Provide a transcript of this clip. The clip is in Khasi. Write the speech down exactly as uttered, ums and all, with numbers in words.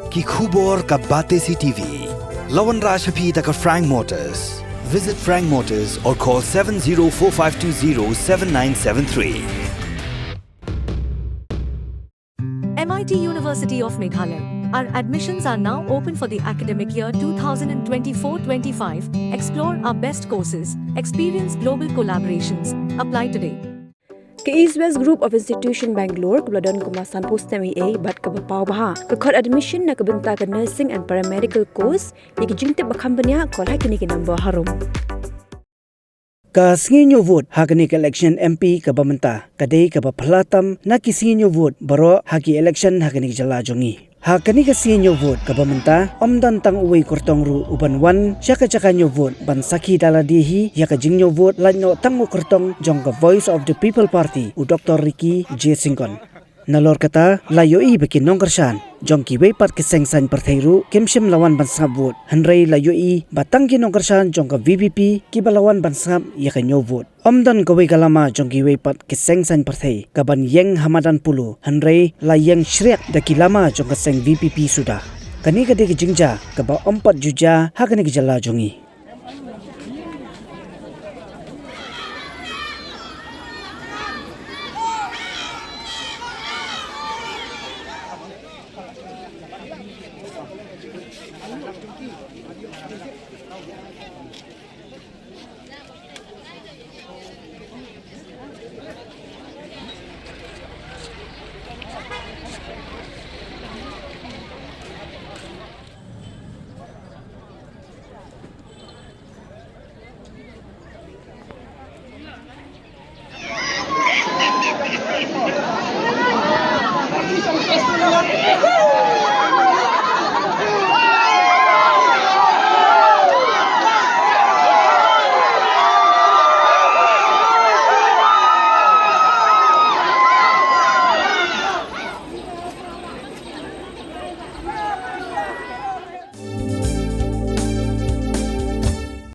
Ki khubor ka Batesi TV. La wanrah sha phi da ka Frank Motors. Visit Frank Motors or call seven zero four five two zero seven nine seven three. M I T University of Meghalaya. Our admissions are now open for the academic year two thousand twenty-four twenty-five. Explore our best courses, experience global collaborations. Apply today. Ka East West Group of Institution Bangalore kaba la don kumba sanphew snem eiei bad kaba paw bha ka khot admission na ka bynta ka nursing and paramedical course. Ïa ki jingtip ba kham bniah call ha kine ki number harum. Ka sngi ñiew vote ha kane ka election M P kaba mynta ka dei kaba phylla tam na ki sngi ñiew vote baroh ha ki election ha kane ka jylla jong ngi. Ha kane ka sngi ñiew vote kaba mynta, ym don tang uwei u kyrtong ruh uban wan sha ka jaka ñiew vote ban sakhi da lade hi ïa ka jingñiew vote, lait noh tang u kyrtong jong ka Voice of the People Party, u Doctor Ricky J Syngkon. Nalor kata, la ïohi ba ki nongkyrshan jong kiwei pat ki seng saiñ pyrthei ruh kim shym la wan ban sngap vote, hynrei la ïohi ba tang ki nongkyrshan jong ka V P P kiba la wan ban sngap ïa ka ñiew vote. Ym don kawei ka lama jong kiwei pat ki seng saiñ pyrthei kaban ïeng ha madan Polo, hynrei la ïeng shriak da ki lama jong ka seng V P P suda. Kane ka dei ka jingjia kaba ym pat ju jia ha kane ka jylla jong ngi.